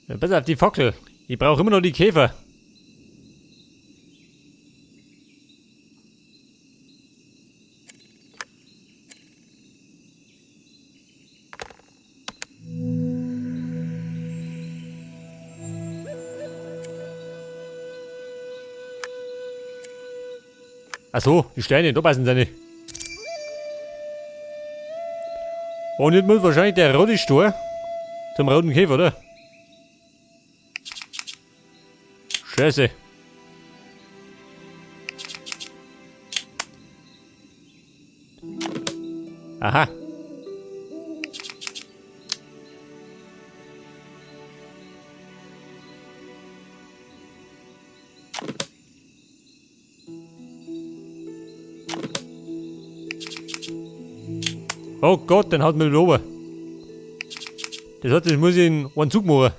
Ja, pass auf, die Fackel. Ich brauche immer noch die Käfer. Ach so, die Steine, da passen sie nicht. Und jetzt muss wahrscheinlich der rote Stor zum roten Käfer, oder? Scheiße. Aha. Oh Gott, den haut mir wieder. Das heißt, das muss ich in einen Zug machen.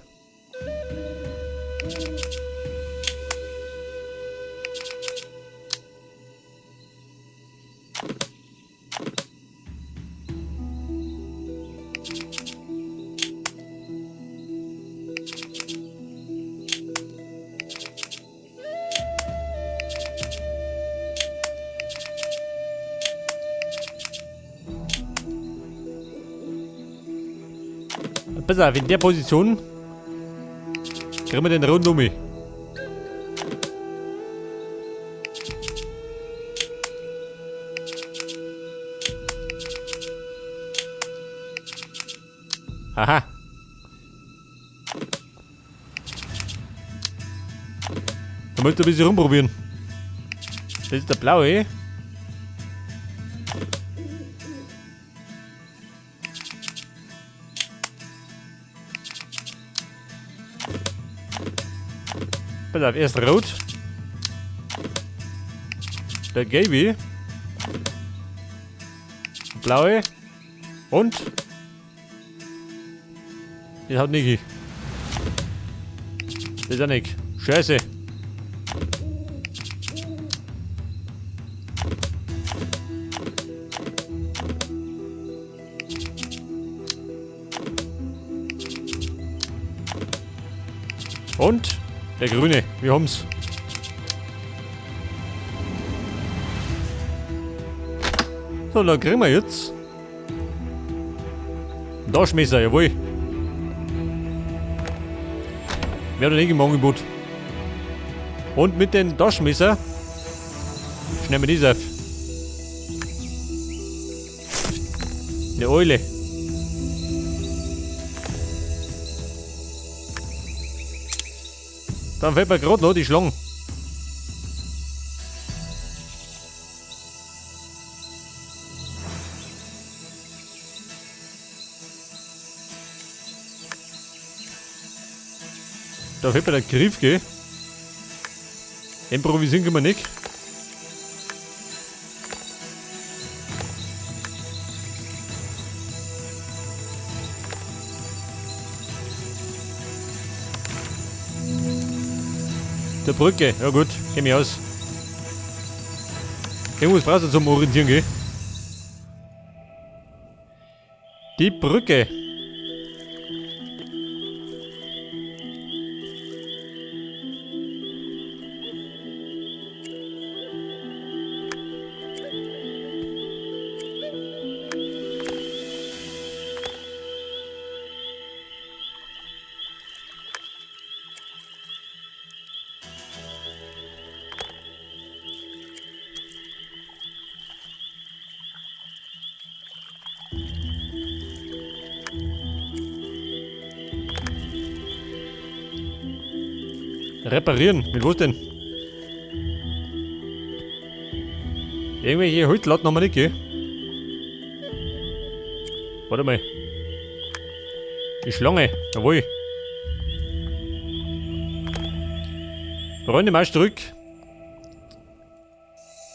Pass auf, in der Position kriegen wir den roten um. Aha. Da möchte ich ein bisschen rumprobieren. Das ist der blaue. Pass auf, erst rot. Der gelbe. Blaue. Und das hat Niki. Das ist auch nicht. Scheiße. Und der Grüne, wir haben's. So, dann kriegen wir jetzt. Da Schmesser, jawohl. Mehr oder weniger im Angebot. Und mit den Taschenmesser schneiden wir das auf. Eine Eule. Dann fällt mir grad noch die Schlange. Da fehlt mir der Griff, gell? Improvisieren können wir nicht. Der Brücke, ja gut, kenn mich aus. Irgendwas brauchst du zum Orientieren, gell? Die Brücke. Reparieren. Mit was denn? Irgendwelche Holzlatten haben wir nicht, gell? Warte mal. Die Schlange. Jawohl. Freunde, Marsch zurück.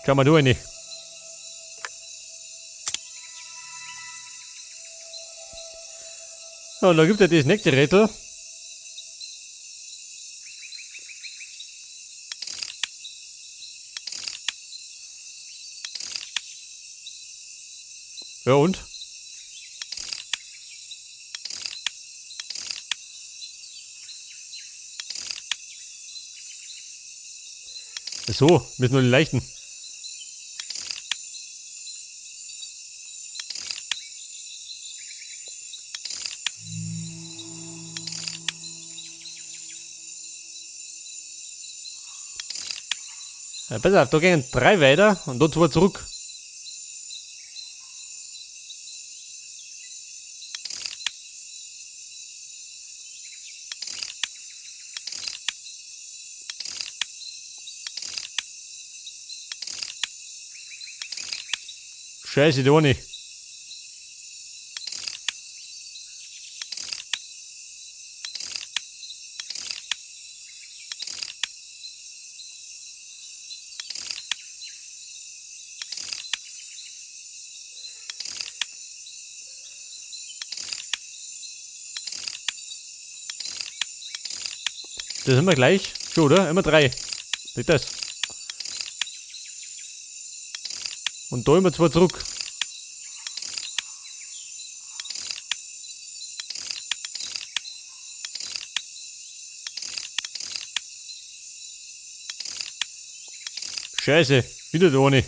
Schau mal du rein. So, und da gibt es ja das nächste Rätsel. Ja und? So, müssen nur die leichten. Ja, pass auf, da gehen 3 weiter und da 2 zurück. Scheiße, da nicht. Das sind wir gleich. Schon, oder? Immer 3. Seht das? Und da immer 2 zurück. Scheiße, wieder da eine.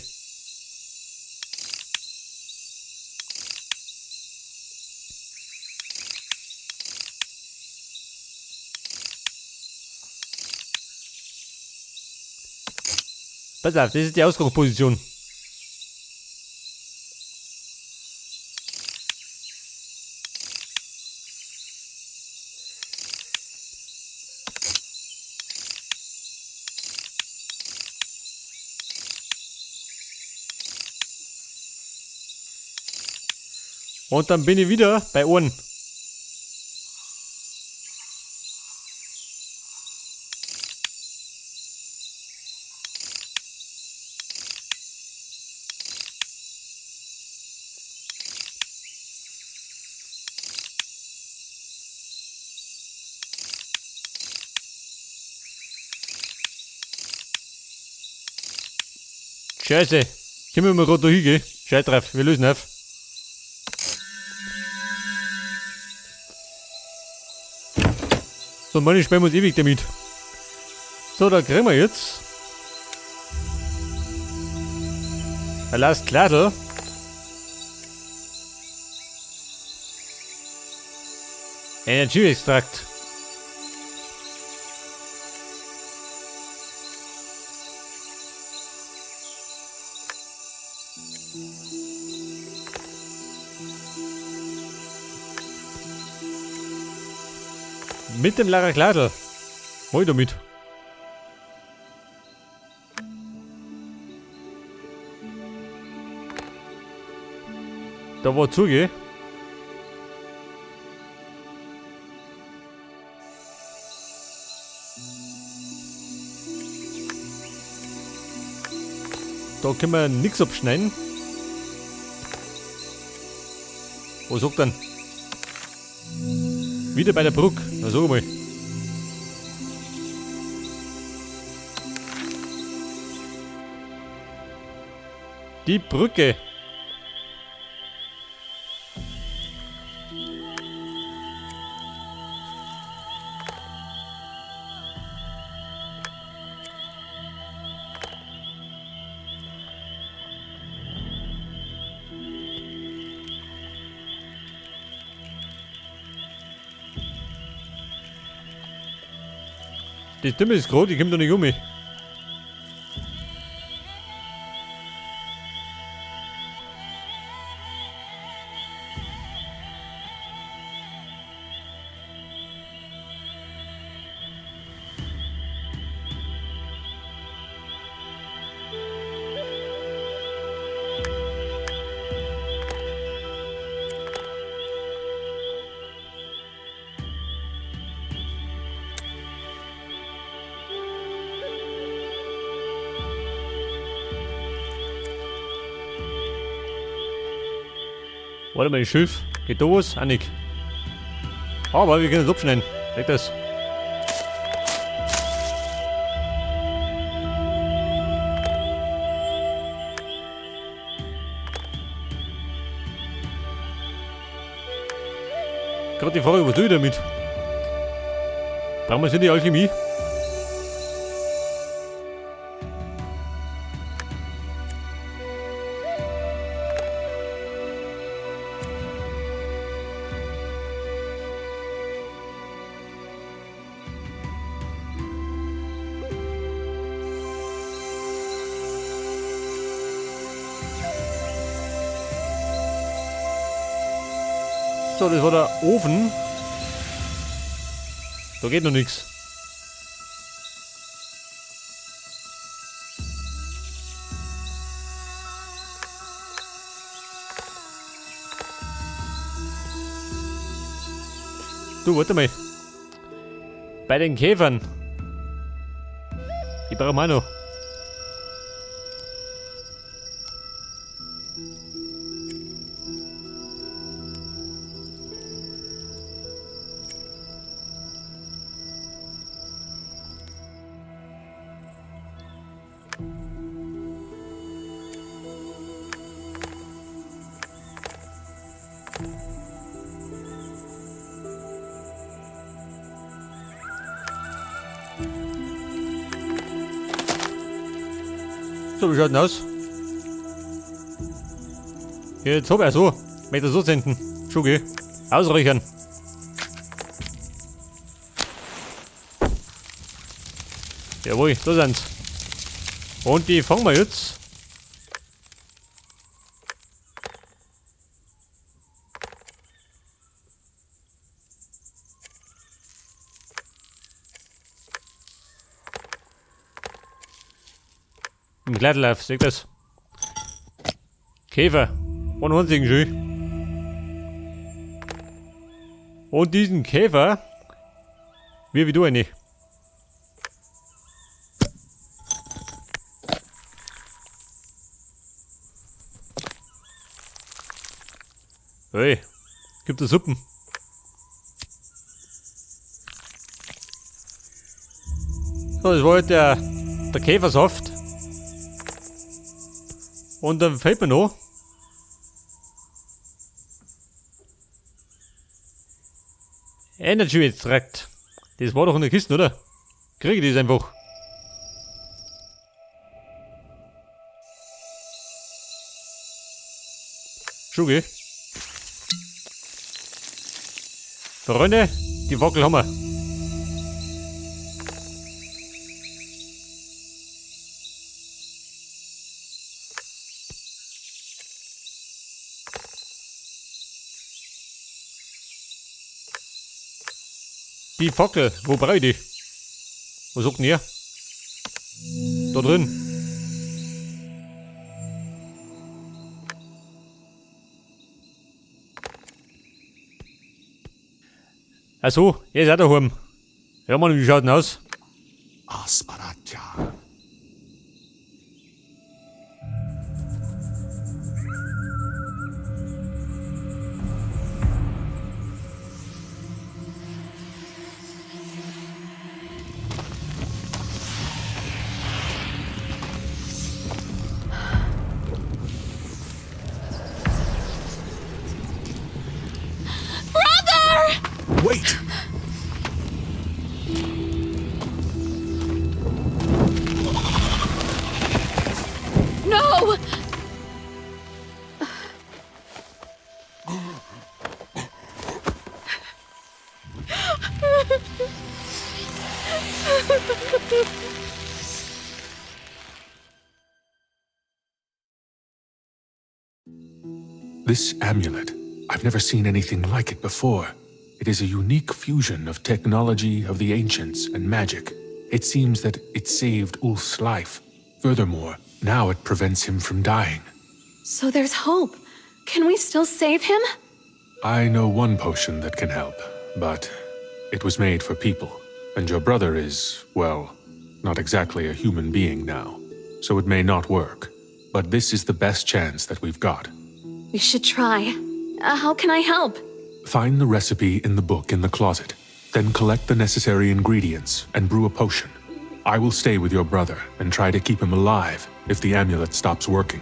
Pass auf, das ist die Ausgangsposition. Und dann bin ich wieder bei Ohren. Scheiße, können wir mal grad da hingehen? Scheiß drauf, wir lösen auf. So, meine spielen wir uns ewig damit. So, da kriegen wir jetzt. Last Kladel. Energieextrakt. Mit dem Larakladel. Hol damit. Da war zuge. Da können wir nix abschneiden. Was sagt denn? Wieder bei der Brücke. Na sag mal. Die Brücke. Die Stimme ist groß, die kommt doch nicht um mich. Warte mal, das Schiff. Geht da was? Auch nicht. Aber wir können es abschneiden. Leg das. Gerade die Frage, was tue ich damit? Brauchen wir die Alchemie? So, das war der Ofen. Da geht noch nichts. Du, warte mal. Bei den Käfern. Ich brauche mal noch. So, wie schaut denn aus? Jetzt hab ich so. Möchte so senden. Schugi. Ausräuchern. Jawohl, da sind's. Und die fangen wir jetzt. Im Kletterlauf, seht das? Käfer. Und einzigen schön. Und diesen Käfer, wie du eigentlich. Hey, gibt es Suppen? So, das war halt der Käfersaft. Und dann fällt mir noch. Energy Extract. Das war doch in der Kiste, oder? Kriege ich das einfach. Schon, gell? Freunde, die Wackel haben wir. Die Fackel, wo brauche ich die? Was sagt denn ihr? Da drin. Ach so, er ist auch daheim. Ja Mann, wie schaut denn aus? Asparacha. Brother! Wait! No! This amulet, I've never seen anything like it before. It is a unique fusion of technology of the ancients and magic. It seems that it saved Ulf's life. Furthermore, now it prevents him from dying. So there's hope. Can we still save him? I know one potion that can help, but it was made for people, and your brother is, well, not exactly a human being now, so it may not work. But this is the best chance that we've got. We should try. How can I help? Find the recipe in the book in the closet, then collect the necessary ingredients and brew a potion. I will stay with your brother and try to keep him alive if the amulet stops working.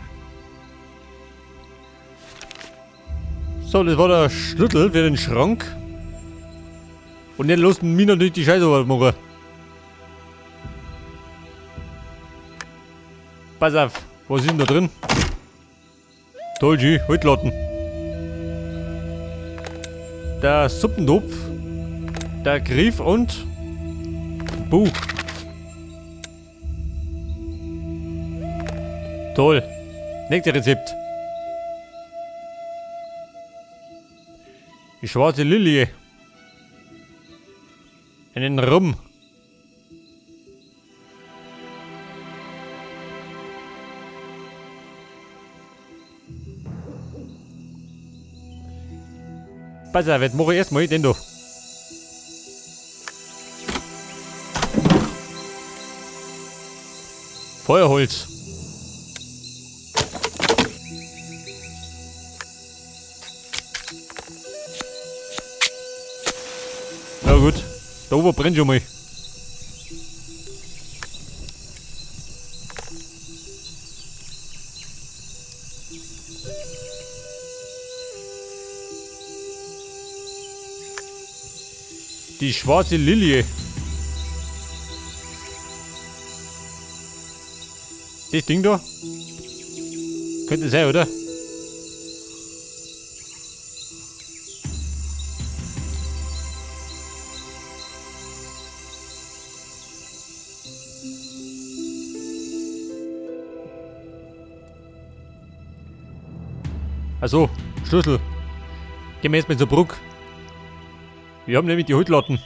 So, das war der Schlüssel für den Schrank. Und jetzt lassen mich natürlich die Scheiße machen. Pass auf, was ist denn da drin? Toll, G, Holzlatten. Der Suppentopf, der Griff und Buch. Toll. Nächstes Rezept. Die schwarze Lilie. Einen Rum. Pass auf, jetzt mache ich erstmal den da. Feuerholz. Na gut, da oben brennt schon mal. Die schwarze Lilie. Das Ding da? Könnte sein, oder? Also, Schlüssel. Gehen wir jetzt mal zur Brücke. Wir haben nämlich die Holzlatten.